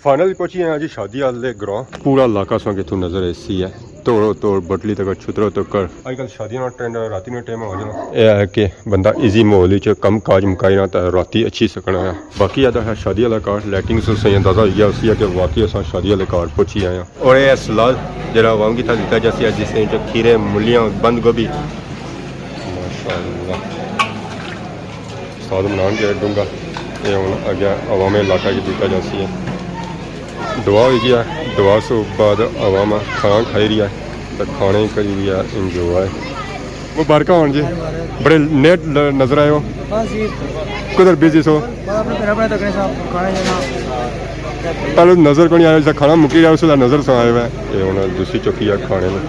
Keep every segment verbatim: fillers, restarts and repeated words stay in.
فائنل پہنچی آیا جی شادی والے گراں۔ پورا علاقہ ساں کی اتھوں نظر ایسی ہے، توڑو توڑ، بٹلی تک، چھترو تک۔ اج کل شادیاں نا ٹرینڈ ہے، راتی نے ٹائم آ جانا۔ اے ہے کہ بندہ ایزی ماحول وچ کم کاج مکائی نا تے راتی اچھی سکنا ہے۔ باقی ادا ہے شادی والا کار، لائٹنگ سے صحیح اندازہ ہوئی گیا اسی ہے کہ واقعی اساں شادی والے کار پہنچی آئے ہاں۔ اور اے سلاد جڑا عوام کی تھا دیتا جاسی ہے، جس نے جو کھیرے، ملیاں، بند گوبھی۔ ماشاءاللہ۔ استاد عمران کے ڈونگا، اے ہن اگے عوام علاقہ کی دیتا جاسی ہے۔ دعا ہوئی گیا، دعا سے بعد عوام کھانا کھائی رہی ہے، تو کھانے کری رہی ہے انجوائے۔ مبارکاں ہون جی، بڑے نیٹ ل-، نظر آئے ہو۔ بس جی۔ کدھر بزی سو؟ بس اپنے گھر اپنے تکنے سا کھانے جانا۔ پہلے نظر کونی آیا، جس کھانا مکی گیا اس ویلے نظر سا آئے ہوئے۔ اے ہن دوسری چوکی ہے کھانے میں۔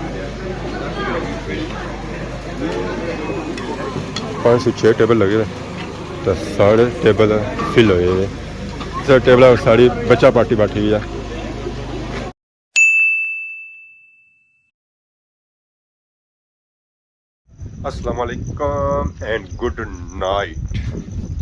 پانچ سے چھ ٹیبل لگے ہوئے، تو سارے ٹیبل فل ہوئے ہوئے۔ سر ٹیبل ساری بچہ پارٹی بیٹھی ہوئی ہے۔ السلام علیکم اینڈ گڈ نائٹ۔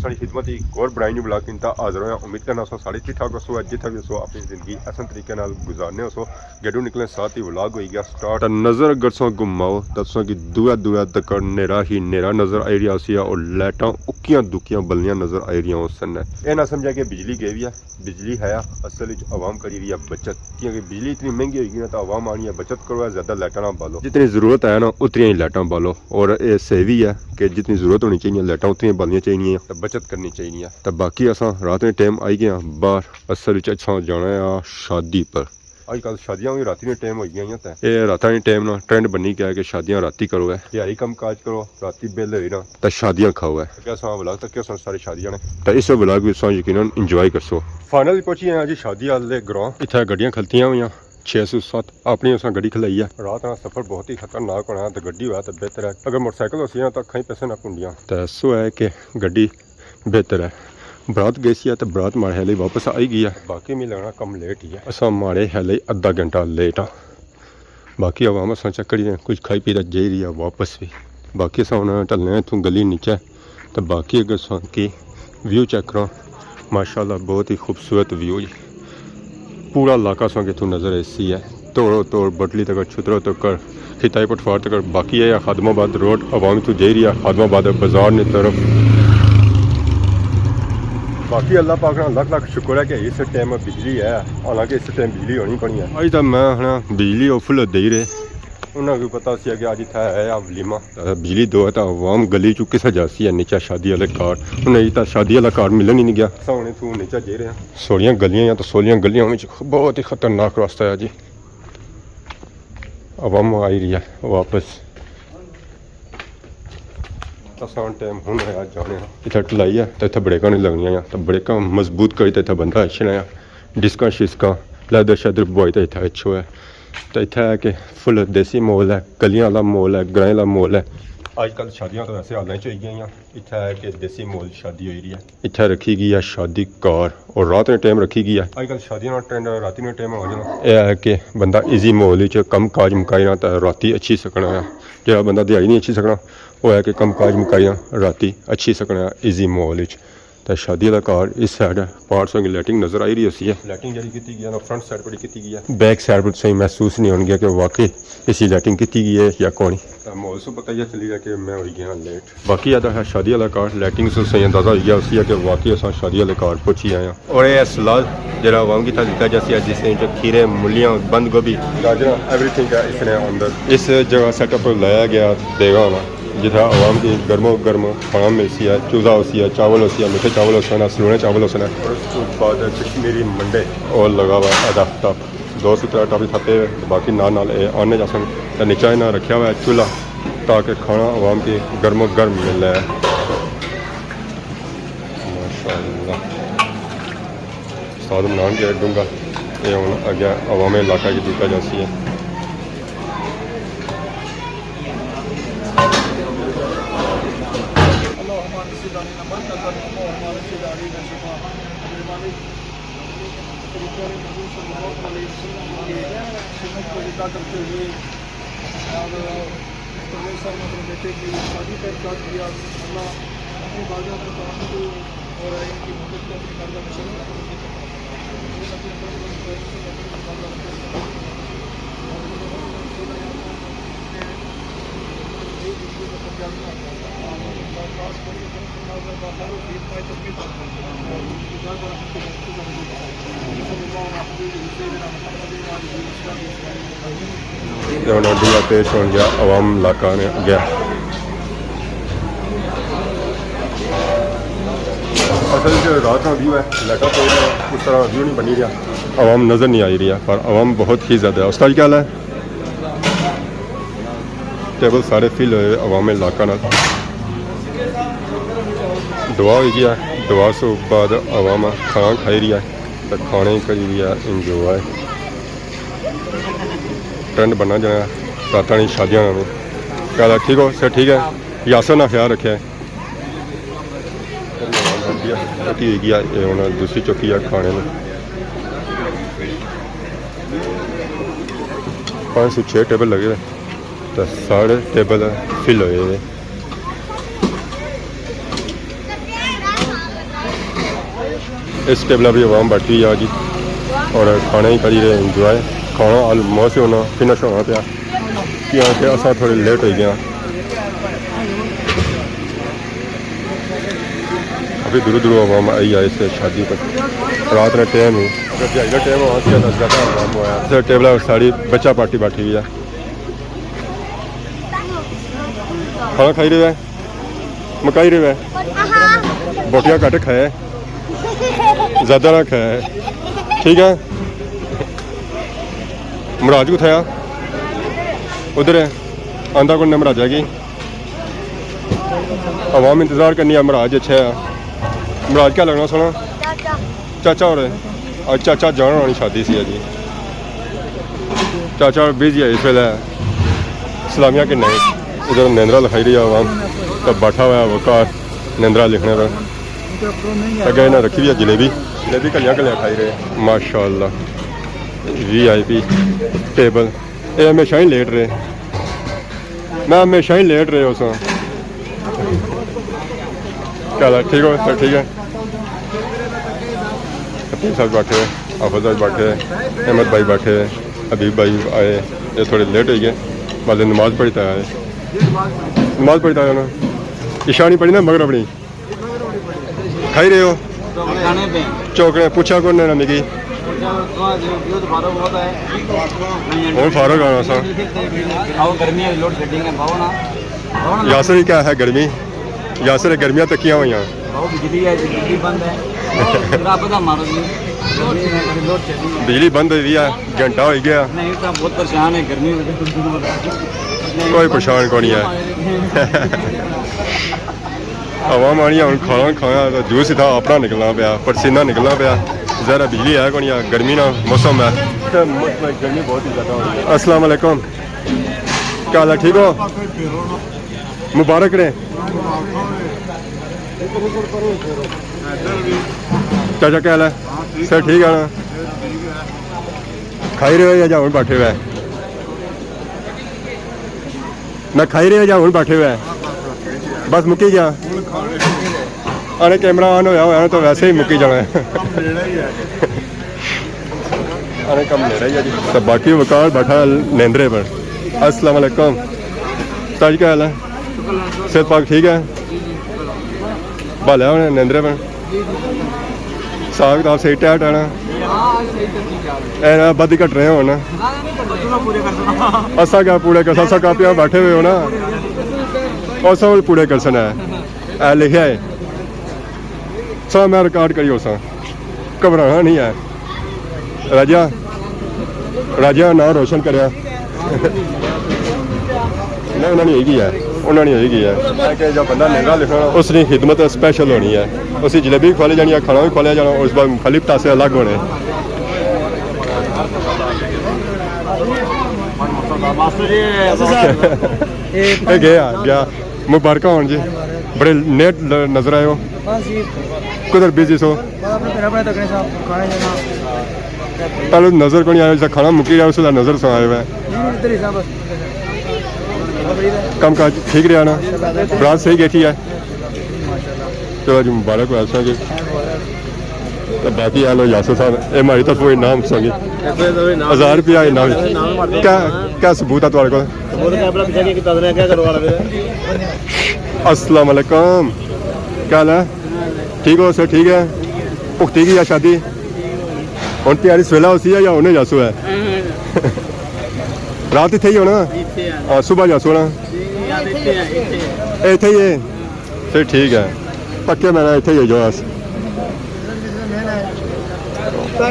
ساری خدمت ایک اور برائے نیو بلاگ کن تا حاضر ہویا۔ امید کرنا سو سارے ٹھیک ٹھاک ہو سو، جتھا بھی ہو سو اپنی زندگی احسن طریقے نال گزارنے ہو سو۔ گڈو نکلنے ساتھ ہی ولاگ ہوئی گیا سٹارٹ۔ نظر اگر سو گھماؤ تو سو کی دورا دورا تک نیرا ہی نیرا نظر آئی رہیا سی، اور لائٹاں اکیاں دکیاں بلنیاں نظر آئی رہیاں اس نے۔ اے نہ سمجھا کہ بجلی گئی ہوئی ہے، بجلی ہے اصل وچ عوام کری رہی ہے بچت، کیونکہ بجلی اتنی مہنگی ہوئی گئی نا، تو عوام آنی ہے بچت کرو، زیادہ لائٹاں نہ بالو، جتنی ضرورت ہے نا اتنی ہی لائٹاں بالو۔ اور اے صحیح بھی ہے کہ جتنی ضرورت ہونی چاہیے لائٹاں اتنی بلنیاں چاہیے، تو بچت کرنی چاہیے۔ تو باقی اساں رات نے ٹائم آئی گئے ہاں باہر، اصل وچ اساں جانا ہے شادی پر۔ اج کل شادیاں وی راتی نے ٹائم ہوئی گئیاں تے۔ اے راتاں نے ٹائم نا ٹرینڈ بنی گیا کہ شادیاں راتی کرو ہے۔ دیہاڑی کم کاج کرو، راتی بیلے ہوئی نا۔ تے شادیاں کھاؤ ہے۔ تے اساں ولاگ تک اساں سارے شادی جانے۔ تے اس ولاگ وچ تساں یقیناً انجوائے کرسو۔ فائنل پہنچی آیا جی شادی والے گراں۔ اتھے گڈیاں کھلتیاں ہوئیاں، چھ سو ست، اپنی اساں گڈی کھلائی ہے۔ رات نا سفر بہت ہی خطرناک ہونا ہے، تے گڈی ہویا تے بہتر ہے۔ اگر موٹر سائیکل ہوسی نا تاں کھائی پیسے نہ کنڈیاں۔ تے سو ہے کہ گڈی بہتر ہے۔ برات گئی سی تے برات ماڑے خیال واپس آئی گئی ہے۔ باقی میں لگنا کم لیٹ ہی ہے۔ اساں ماڑے خیال ادھا گھنٹہ لیٹ ہاں۔ باقی عوام اساں چیک کری رہے ہیں، کچھ کھائی پی تے جائی رہی ہے واپس بھی۔ باقی اساں ہن ٹلنے ہیں اتھوں گلی نیچے۔ تے باقی اگر اساں کی ویو چیک کراں، ماشاءاللہ بہت ہی خوبصورت ویو جی۔ پورا علاقہ اساں کی اتھوں نظر ایسی ہے۔ توڑو توڑ، بٹلی تک، چھترو تک، خطائی پٹوار تک، باقی ہے خادم آباد روڈ، عوام اتھوں جائی رہی ہے خادم آباد بازار نے طرف۔ باقی اللہ پاک نا لکھ لکھ شکر ہے کہ اس ٹائم بجلی ہے، حالانکہ اس ٹائم بجلی ہونی کونی ہے۔ اج تاں میں آخنا بجلی او فل دئی رہے، انہاں کی پتہ سی کہ اج اتھا ہے ولیمہ۔ بجلی دو ہے تاں عوام گلی چوں کسا جاسی ہے نیچا شادی والے کارڈ، انہاں کی تاں شادی والا کارڈ ملن ہی نہیں گیا۔ اساں ہن اتھوں نیچا جائی رہے ہیں۔ سوہنیاں گلیاں یا تاں سوہنیاں گلیاں وچ بہت ہی خطرناک راستہ ہے جی۔ عوام آئی رہی ہے واپس۔ اساں ٹائم ہن آیا جانے ہاں۔ اتھے ٹلائی ہے تے اتھے بریکاں نہیں لگنیاں یا تے بریکاں مضبوط کری تے اتھے بندہ اچھنا ہے۔ ڈسکاں شسکاں، لیدر شیدر بوائی تے اتھے اچھو ہے۔ تے اتھے ہے کہ فل دیسی ماحول ہے، گلیاں والا ماحول ہے، گرائیں والا ماحول ہے۔ اج کل شادیاں تو ویسے حالاں چ ہوئی گئیاں، اتھے ہے کہ دیسی ماحول شادی ہوئی رہی ہے۔ اتھے رکھی گئی ہے شادی کار اور رات نے ٹائم رکھی گئی ہے۔ اج کل شادیاں نا ٹرینڈ ہے، راتی نے ٹائم ہو جانا۔ اے ہے کہ بندہ ایزی ماحول وچ کم کاج مکائی نا تے راتی اچھی سکنا ہے۔ جڑا بندہ دیہاڑی نہیں اچھی سکنا، وہ ہے کہ کم کاج مکائی نا راتی اچھی سکنا ہے ایزی ماحول وچ۔ تے شادی والا کار اس سائیڈ ہے، پارٹس کی لائٹنگ نظر آئی رہی ہوسی ہے۔ لائٹنگ جڑی کیتی گئی ہے نا، فرنٹ سائیڈ پر کیتی گئی ہے۔ بیک سائیڈ پر تساں محسوس نہیں ہونگیا کہ واقعی اس کی لائٹنگ کیتی گئی ہے یا کونی۔ تے ماحول سے پتہ یہ چلی گیا کہ میں ہوئی گیا لیٹ۔ باقی ادا ہے شادی والا کار، لائٹنگ سے صحیح اندازہ ہوئی گیا اسی ہے کہ واقعی اساں شادی والے کار پہنچی آئے ہاں۔ اور یہ سلاد جڑا عوام کی تھا دیتا جاسی ہے، جس نے جو کھیرے، ملیاں، بند گوبھی، گاجراں، ایوری تھنگ ہے اس نے اندر۔ اس جگہ سیٹ اپ لایا گیا دیگا ہونا، جتھا عوام کی گرم و گرم کھانا ملسی ہے، چولہا ہوسی ہے، چاول ہوسی ہے، میٹھے چاول ہوسن، سلونے چاول ہوسن۔ اور اس کے بعد کشمیری منڈے اور لگا ہوا ہے ادا تپ۔ دو سے ترے ٹاپی تھپے ہوئے، باقی نال نال اے آنے جاسن۔ تے نیچا انہاں رکھیا ہوا ہے چولہا، تاکہ کھانا عوام کی گرم و گرم ملے۔ ماشاءاللہ۔ استاد عمران کے ڈونگا، اے ہن اگے عوام علاقہ کی دیتا جاسی ہے۔ طریقے اور حضور صلی اللہ علیہ وسلم کی خدمت کو زندہ کرتے ہوئے اور اس طرح سے مطلب بیٹے کی شادی کا انعقاد کیا۔ اللہ اپنی بارگاہ میں تعاون کو اور ان کی محبت کو اپنی بارگاہ میں شامل کرے۔ تے ہن ڈیا پیش ہون گیا عوام علاقہ نے اگے۔ اصل وچ رات نا ویو ہے، لائٹاں پئی رہیاں، اس طرح ویو نہیں بنی رہیا، عوام نظر نہیں آئی رہی ہے، پر عوام بہت ہی زیادہ ہے۔ استاد جی، کیا حال ہے؟ ٹیبل سارے فل ہوئے عوام علاقہ نال۔ دعا ہوئی گیا، دعا سے بعد عوام کھانا کھائی رہی ہے، تو کھانے کری رہی ہے انجوائے۔ ٹرینڈ بننا جانا راتاں نی شادیاں نال۔ کیا حال ہے؟ ٹھیک ہو؟ سر ٹھیک ہے؟ یاسر نا خیال رکھے۔ چوکی ہوئی گیا، اے ہن دوسری چوکی ہے کھانے نی۔ پانچ سے چھ ٹیبل لگے ہوئے، تو سارے ٹیبل فل ہوئے ہوئے۔ اس ٹیبل بھی عوام بیٹھی ہوئی ہے جی، اور کھانے ہی کری رہے انجوائے۔ کھانا آلموسٹ ہونا، فنش ہونا پیا، کیونکہ اساں تھوڑے لیٹ ہوئی گئے ہاں۔ ابھی دوروں دوروں عوام آئی ہے اس شادی پر۔ رات کا ٹائم ہے، اگر دیہاڑی کا ٹائم ہوا سی تو زیادہ عوام ہوا ہے۔ اس ٹیبل ساری بچہ پارٹی بیٹھی ہوئی ہے۔ کھانا کھائی رہے ہو؟ مکائی رہے ہو؟ بوٹیاں گھٹ کھائے، زیادہ نہ کھائے، ٹھیک ہے؟ مراج کتھے آ؟ ادھر ہے، آندا کون نے مراجا کی؟ عوام انتظار کرنی ہے، مراج اچھا ہے۔ مراج کیا لگنا سونا؟ چاچا ہور، اج چاچا جان ہونی شادی سی جی۔ چاچا بزی ہے اس ویلے، سلامیاں کنے۔ ادھر نیندرا لکھائی رہی ہے عوام، تو بیٹھا ہوا ہے وقار نیندرا لکھنے پر۔ اگے انہاں رکھی ہوئی ہے جلیبی، جلیبی کلیاں کلیاں کھائی رہے۔ ماشاءاللہ، وی آئی پی ٹیبل۔ اے ہمیشہ ہی لیٹ رہے۔ میں ہمیشہ ہی لیٹ رہے ہو ساں۔ کیا حال ہے؟ ٹھیک ہو؟ سب ٹھیک ہے؟ حفیظ صاحب بیٹھے، حافظ صاحب بیٹھے، احمد بھائی بیٹھے، حبیب بھائی آئے۔ یہ تھوڑے لیٹ ہوئی گئے، بعد نماز پڑھی تے آئے۔ نماز پڑھی تے آئے نا، عشاء نہیں پڑھی نا مغرب نی۔ کھائی رہے ہو؟ کھانے پہ۔ چوکڑے پوچھا کون نے نا مکی؟ ہن فارغ آنا سا۔ آؤ، گرمی ہے، لوڈ شیڈنگ ہے، باؤ نا۔ باؤ نا۔ یاسر ہی کیا ہے گرمی؟ یاسر ہے، گرمیاں تکیاں ہوئیاں۔ باؤ، بجلی ہے جی، بجلی بند ہے۔ رب دا مارو جی۔ لوڈ شیڈنگ ہے۔ بجلی بند ہوئی ہے، گھنٹہ ہوئی گیا۔ نہیں، تو بہت پریشان ہے گرمی وجہ سے۔ کوئی پریشان کونی ہے۔ عوام آنی ہے، ہن کھانا کھایا تو جوس ہی تھا، اپنا نکلنا پیا، پسینہ نکلنا پیا۔ ذرا بجلی ہے کونی، گرمی نا موسم ہے۔ گرمی بہت ہی زیادہ ہو رہی ہے۔ السلام علیکم، کیا حال ہے؟ ٹھیک ہو؟ مبارک رہے۔ چاچا، کیا حال ہے؟ سر ٹھیک ہے نا؟ کھائی رہے ہو یا جا ہن بیٹھے ہوئے؟ میں کھائی رہے ہو یا ہن بیٹھے ہوئے؟ بس مکی گیا۔ اڑے کیمرہ آن ہویا ہویا نا تو ویسے ہی مکی جانا ہے۔ اڑے کم نیڑے ہی ہے جی۔ تو باقی وقار بیٹھا نیندرے پر۔ السلام علیکم۔ تاج، کیا حال ہے؟ صحت پاک ٹھیک ہے؟ بھالیا ہونے نیندرے پر۔ حساب کتاب صحیح ٹائٹ ہے نا؟ اے نا، بدھ گھٹ رہے ہو نا؟ اساں کیا پورے کرساں، اساں کاپیاں بیٹھے ہوئے ہو نا؟ اساں وی پورے کرساں ہے۔ اے لکھیا ہے، سا میں ریکارڈ کری ہوساں، گھبرانا نہیں ہے۔ راجا، راجا ناں روشن کریا۔ نہیں، انہاں نے ہوئی گئی ہے، انہاں نے ہوئی گئی ہے۔ کہ جو بندہ نیندرا لکھنا، اس کی خدمت اسپیشل ہونی ہے۔ اس کی جلیبی بھی کھوالے جانی ہے، کھانا بھی کھوالیا جانا، اس بعد مخالف تاثر الگ ہونے۔ ماسٹر جی، اے گیا، گیا۔ مبارکاں ہون جی، بڑے نیٹ ل-، نظر آئے ہو۔ بس جی۔ کدھر بزی سو؟ بس اپنے گھر اپنے تکنے سا کھانے جانا۔ پہلے نظر کونی آیا، جس کھانا مکی گیا، اس ویلے نظر سا آئے ہوئے۔ نہیں، ادھر ہی سا بس۔ کم کاج ٹھیک رہیا نا؟ برانچ صحیح گیٹھی ہے؟ چلو جی، مبارک ہو ایسا جی۔ تے باقی آ لو یاسر صاحب، اے ہماری طرف انعام سنگی۔ ہزار روپیہ انعام۔ کیا، کیا ثبوت ہے تمہارے کو؟ السلام علیکم۔ کیا حال ہے؟ ٹھیک ہو سر؟ ٹھیک ہے۔ پختی کی یا شادی؟ ہن تیاری سویلا ہوسی ہے یا ہنے جاسو ہے؟ رات اتھے ہی ہونا؟ ہاں، صبح جاسو نا؟ اے اتھے ہی ہے؟ پھر ٹھیک ہے، پکے میں اتھے ہی ہو جاؤ۔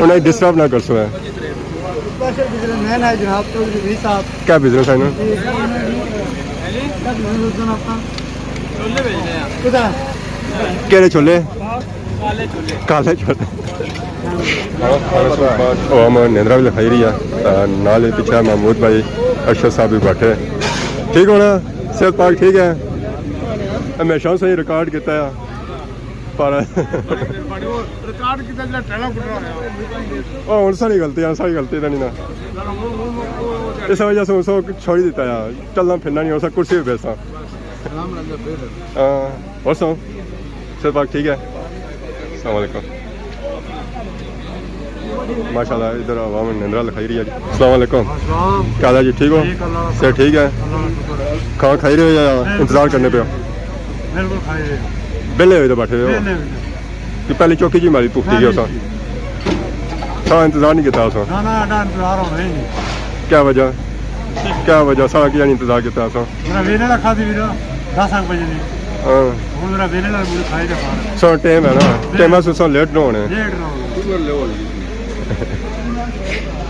انہیں ڈسٹرب نہ کرسو ہے۔ اسپیشل بزنس مین ہے جناب چودھری وی صاحب۔ کیا بزنس ہے نا؟ کیا بزنس ہے اپنا؟ کدھر؟ کہڑے چھولے؟ کالے چھولے۔ او ہمیں نیندرا بھی لکھائی رہی ہے۔ نال ہی پیچھے محمود بھائی، ارشد صاحب بھی بیٹھے۔ ٹھیک ہونا؟ صحت پاک ٹھیک ہے؟ ہمیشہ صحیح ریکارڈ کیتا ہے۔ پر ریکارڈ کیتا جڑا ٹریلا پٹرا ہویا۔ او ہن ساری غلطی ہے، ساری غلطی تے نہیں نا۔ اس وجہ سے اس کو چھوڑی دیتا ہے، چلنا پھرنا نہیں، اس کرسی پہ بیٹھا۔ ہاں، اور سناؤ؟ صحت پاک ٹھیک ہے؟ السلام علیکم۔ ماشاءاللہ، ادھر عوام نیندرا لکھائی رہی ہے جی۔ السلام علیکم۔ السلام۔ کیا حال ہے جی؟ ٹھیک ہو؟ ٹھیک، اللہ کا صحت ٹھیک ہے؟ اللہ کا شکر ہے۔ کھانا کھائی رہے ہو یا بالکل انتظار کرنے پہ ہو؟ بالکل کھائی رہے ہو۔ بیلے ہوئے تو بیٹھے ہو؟ بیلے ہوئے۔ کہ پہلے چوکی جی ماری پکتی گیا سا۔ سا انتظار نہیں کیتا سا۔ نہ، نہ، ایڈا انتظار ہونا ہی نہیں۔ کیا وجہ؟ کیا وجہ؟ سا کیا نہیں انتظار کیتا سا؟ میرا ویلے رکھا تھی ویرا، دس ایک بجے دی۔ ہاں۔ ہن میرا ویلے نال مڑی کھائی تے کھانا۔ سا ٹائم ہے نا، ٹائم ہے سا لیٹ نہ ہونے۔ لیٹ نہ ہونے۔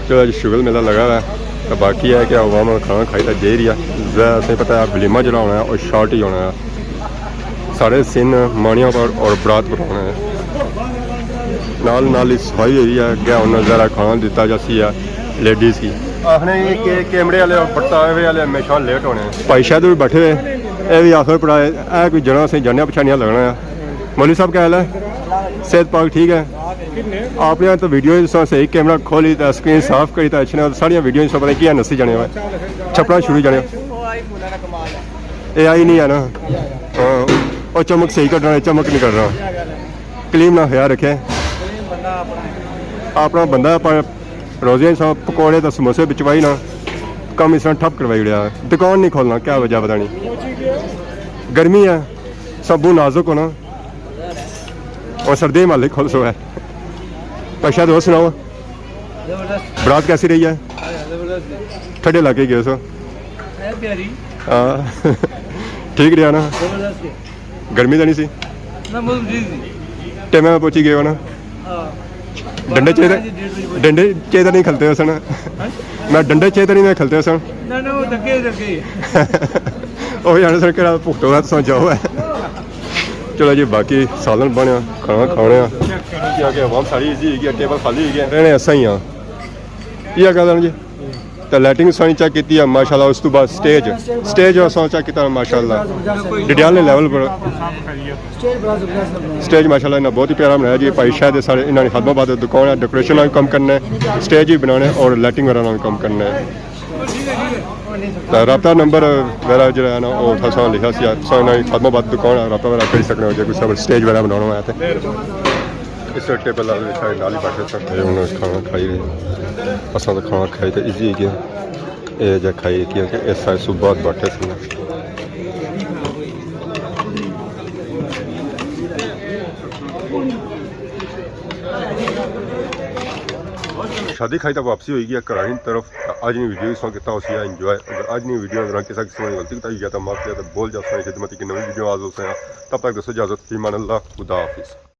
چلو جی، شغل میلہ لگا ہوا ہے۔ تو باقی ہے کہ عوام کھانا کھائی تا جائی رہی ہے۔ زیادہ اسیں پتہ ہے ولیمہ جڑا ہونا ہے، وہ شارٹ ہی ہونا ہے۔ سارے سن مانیاں پر اور برات پر ہونا ہے۔ نال نال ہی صفائی ہوئی ہے، گیا ہن ذرا کھانا دیتا جاسی ہے لیڈیز کی۔ آخنے یہ کہ کیمرے والے اور پرتاوے والے ہمیشہ لیٹ ہونے ہیں۔ بھائی شاید بھی بیٹھے ہوئے، اے بھی آخر پڑا ہے، اے کوئی جنا سے جانیا پچھانیا لگنا ہے۔ مولوی صاحب کیا حال ہے؟ صحت پاک ٹھیک ہے؟ آپ نے تو ویڈیو اس طرح سے ایک کیمرہ کھولی تو اسکرین صاف کری تو اچھنے ساریاں ویڈیو اس طرح کیا نسی جانے ہوئے، چھپنا شروع جانے۔ اے آئی نہیں ہے نا؟ ہاں، اور چمک صحیح کڈنا ہے، چمک نہیں کڈنا۔ کلیم نہ خیال رکھے۔ اپنا بندہ پر روزے سا پکوڑے تے سموسے بچوائی نا، کم اس طرح ٹھپ کروائی اڑیا۔ دکان نہیں کھولنا، کیا وجہ پتہ نہیں۔ گرمی ہے، سب نازک ہونا۔ اور سردی محلے کھول سو ہے۔ پشا تو سناؤ، زبردست۔ برات کیسی رہی ہے؟ زبردست۔ ٹھڈے علاقے گئے سو؟ ہے پیاری۔ ہاں۔ ٹھیک رہا نا؟ زبردست ہے۔ گرمی تو نہیں سی؟ نہ، موسم ٹھیک سی۔ ٹائم میں پہنچی گئے ہو نا؟ ہاں۔ ڈنڈے چاہیے، ڈنڈے چاہیے نہیں کھلتے ہو سن۔ ہاں؟ میں ڈنڈے چاہیے نہیں میں کھلتے ہو سن۔ نہ، نہ، وہ دھکے، دھکے۔ وہ جانے سن کہڑا پکتو ہے، تساں جاؤ ہے۔ چلو جی، باقی سالن بنیا، کھانا کھانے آ۔ کیا کہ عوام ساری ایزی ہوئی گئی، ٹیبل خالی ہوئی گیا، رہنے ایسا ہی آ۔ یہ گل ہے جی۔ تے لائٹنگ سانی چیک کیتی ہے ماشاءاللہ، اس تو بعد سٹیج، سٹیج اساں چیک کیتا ماشاءاللہ ڈڈیال نے لیول پر۔ سٹیج ماشاءاللہ انہاں بہت ہی پیارا بنایا جی۔ بھائی شاید سارے انہاں نے خادم آباد دکان ہے، ڈیکوریشن نا بھی کم کرنا ہے، سٹیج بھی بنانے اور لائٹنگ وغیرہ نا بھی کم کرنا ہے۔ تے رابطہ نمبر وغیرہ جڑا ہے نا، وہ اتھا ساں لکھا سی، ساں انہاں دی خادم آباد دکان ہے، رابطہ وغیرہ کری سکنے ہو جے کوئی سب سٹیج وغیرہ بنانا ہویا تے۔ اس وقت ٹیبل والے سارے نال ہی بیٹھے سن۔ اے ہن کھانا کھائی رہے۔ اساں تو کھانا کھائی تے ایزی ہی گیا۔ اے جا کھائی کیونکہ اس سائے صبح بیٹھے سن۔ شادی کھائی تے واپسی ہوئی گئی ہے گھراں نی طرف۔ تے اج نی ویڈیو اس طرح کیتا ہوسی ہے انجوائے۔ اگر اج نی ویڈیو دوران کسا قسم دی غلطی کیتا ہوئی ہے تے معاف کیا، تے بول جا ساں خدمت کی نویں ویڈیو حاضر ہوساں۔ تب تک دوستو اجازت، فی امان اللہ، خدا حافظ۔